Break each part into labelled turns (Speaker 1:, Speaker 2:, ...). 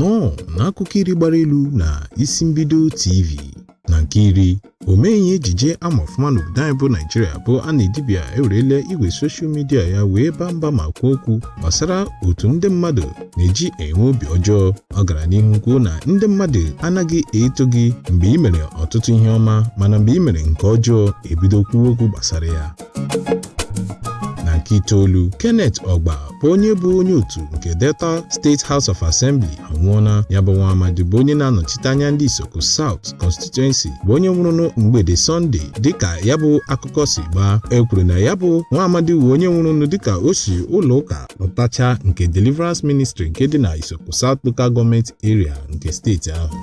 Speaker 1: Nnọọ n'akụkọ iri gbara elu na isi mbido TV. Na nke iri, omee ejije ama ọfụma n'obodo anyị bụ Nigeria bụ Anidibia ewerele igwe soshal midia ya wee baa mba ma kwuo okwu gbasara otu ndị mmadụ na-eji enwe obi ọjọọ. Ọ gara n'ihu kwuo na ndị mmadụ anaghị eto gị mgbe ị mere ọtụtụ ihe ọma, mana mgbe ị mere nke ọjọọ ebido kwuo okwu gbasara ya. Na nke itoolu, Kenneth Ogba bụ onye bụ onye otu nke Delta State House of Assembly anwụọla. Ya bụ nwa amadi bụ onye na-anọchite anya ndị Isoko South Constituency bụ onye nwụrụ mgbede Sọnde. Dịka ya bụ akụkọ si gbaa, e kwuru na ya bụ nwa amadi bụ onye nwụrụ dịka o si ụlọ ụka lọtacha nke Deliverance Ministry nke dị na Isoko South Local Government Area nke steeti ahụ.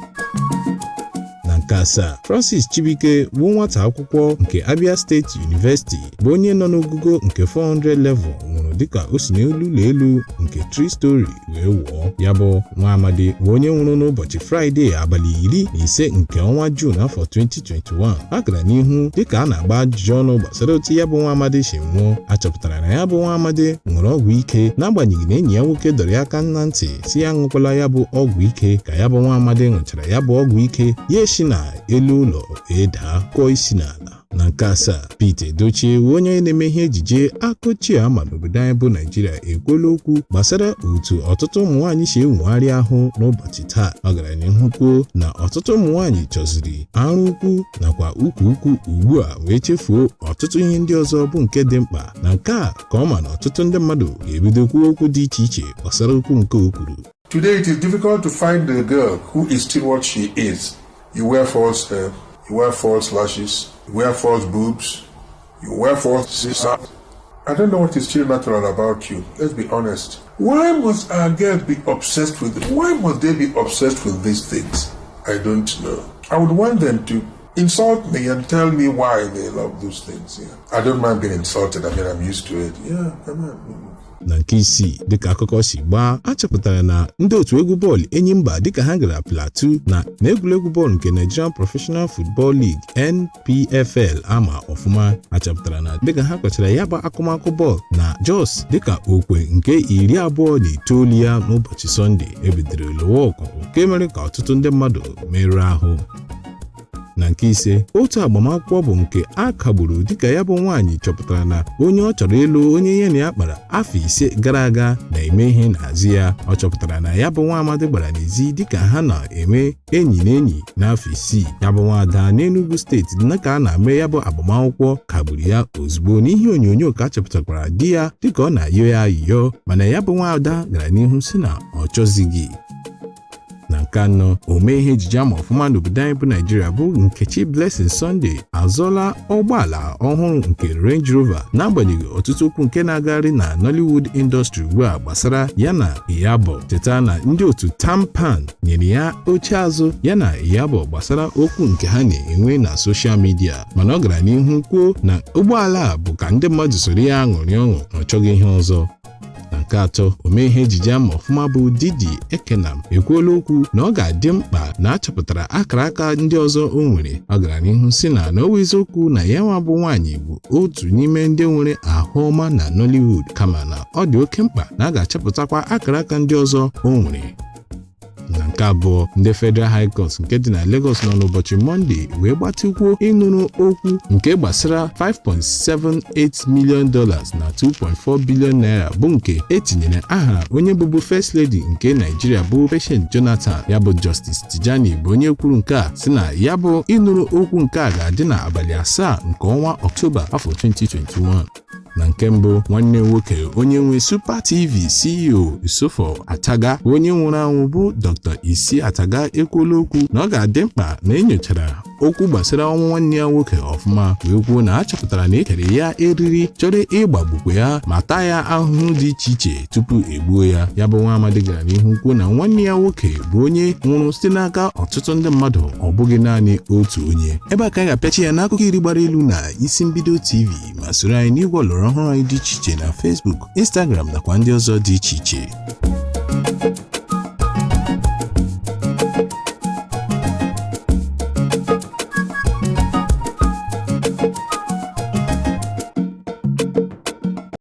Speaker 1: Na nke asaa, Francis Chibuike bụ nwata akwụkwọ nke Abia State University bụ onye nọ n'ogugo nke 400 level nwụrụ dịka o si n'elu ụlọ elu nke 3 story wee wụọ. Ya bụ nwa amadi bụ onye nwụrụ n'ụbọchị Fraịde abalị 15 nke ọnwa Jun afọ 2021. A gara n'ihu dịka a na-agba ajụjụ ọnụ gbasara otu ya bụ nwa amadi si nwụọ. A chọpụtara na ya bụ nwa amadi ṅụrụ ọgwụ ike n'agbanyeghị na enyi ya nwoke dọrọ ya aka na ntị si ya ṅụkwala ya bụ ọgwụ ike. Ka ya bụ nwa amadi ṅụchara ya bụ ọgwụ ike, ya esi na elu ụlọ daa kụọ isi n'ala. Na nke asaa, Pete Edochie onye na-eme ihe ejije akụchie ama n'obodo anyị bụ Nigeria ekwuola okwu gbasara otu ọtụtụ ụmụ nwaanyị si enwegharị ahụ n'ụbọchị taa. Ọ gara n'ihu kwuo na ọtụtụ ụmụ nwaanyị chọziri arụ ukwu nakwa ukwu ugbu a wee chefuo ọtụtụ ihe ndị ọzọ bụ nke dị mkpa. Na nke a ka ọ ma na ọtụtụ ndị mmadụ ga-ebido kwuo okwu dị iche iche gbasara okwu nke o kwuru.
Speaker 2: Today it is difficult to find a girl who is still what she is. You wear false hair, you wear false lashes, you wear false boobs, you wear false scissors. I don't know what is still natural about you. Let's be honest. Why must our girls be obsessed with it? Why must they be obsessed with these things? I don't know. I would want them to insult me and tell me why they love those things. Yeah. I don't mind being insulted. I mean, I'm used to it. Yeah, come on.
Speaker 1: Na nke isii, dịka akụkọ si gbaa, a chọpụtara na ndị otu egwu bọọlụ Enyimba dịka ha gara Plateau na egwuregwu bọọlụ nke Nigerian Professional Football League NPFL ama ọfụma. A chọpụtara na dịka ha kpachara ya bụ akụmakụ bọọlụ na Jos dịka okwe nke 29 ya n'ụbọchị Sọnde ebidoro lụwa ọgụ nke mere ka ọtụtụ ndị mmadụ merụọ ahụ. Na nke ise, otu agbamakwụkwọ bụ nke a kagburu dịka ya bụ nwaanyị chọpụtara na onye ọ chọrọ ịlụ onye ya na ya kpara afọ 5 gara aga na-eme ihe n'azụ ya. Ọ chọpụtara na ya bụ nwa amadi gbara n'ezi dịka ha na-eme enyi na enyi n'afọ 6. Ya bụ nwaada n'Enugu steeti dịka a na-eme ya bụ agbamakwụkwọ kagburu ya ozugbo n'ihe onyonyo ka a chọpụtakwara di ya dịka ọ na-ayọ ya ayịyọ, mana ya bụ nwaada gara n'ihu si na ọ chọzighị. Na nke anọ, omee ihe ejije ama ọfụma n'obodo anyị bụ Nigeria bụ Nkechi Blessing Sunday azọla ụgbọala ọhụrụ nke Range Rover n'agbanyeghị ọtụtụ okwu nke na-agagharị na Nollywood industry ugbu a gbasara ya na Iyabo. Cheta na ndị otu Tampan nyere ya oche azụ ya na Iyabo gbasara okwu nke ha na-enwe na soshal midia, mana ọ gara n'ihu kwuo na ụgbọala a bụ ka ndị mmadụ soro ya aṅụrị ọṅụ na ọ chọghị ihe ọzọ. Na nke atọ, omee ihe ejije ama ọfụma bụ Didi Ekenam ekwuola okwu na ọ ga-adị mkpa na achọpụtara akara aka ndị ọzọ o nwere. Ọ gara n'ihu si na n'owe eziokwu na ya nwa bụ nwaanyị bụ otu n'ime ndị nwere ahụ ọma na Nollywood, kama na ọ dị oke mkpa na a ga-achọpụtakwa akara aka ndị ọzọ o nwere. Na nke abụọ, ndị Federal High Court nke dị na Lagos nọ n'ụbọchị Mọnde wee gbatịkwuo ịnụrụ okwu nke gbasara $5.78 million na $2.4 billion bụ nke etinyere aha onye bụbu First Lady nke Nigeria bụ Patient Jonathan. Ya bụ Justice Tijani bụ onye kwuru nke a si na ya bụ ịnụrụ okwu nke a ga-adị na abalị 7 nke ọnwa Ọktoba afọ 2021. Na nke mbụ, nwanne nwoke onye nwe Super TV CEO Isofo Ataga onye nwụrụ anwụ bụ Dr. Isi Ataga ekwuola okwu na ọ ga-adị mkpa na enyochara okwu gbasara ọnwụ nwanne ya nwoke ọfụma, wee kwuo na a chọpụtara na ekere ya eriri chọrọ ịgbagbukwe ya ma taa ya ahụhụ dị iche iche tupu egbuo ya. Ya bụ nwa amadi gara n'ihu kwuo na nwanne ya nwoke bụ onye nwụrụ site n'aka ọtụtụ ndị mmadụ, ọ bụghị naanị otu onye. Ebe a ka anyị ga-apịachi ya n'akụkọ iri gbara elu na isi mbido TV, ma soro anyị n'igwe ọlọrọ ọhụrụ anyị dị iche iche na Facebook, Instagram nakwa ndị ọzọ dị iche iche.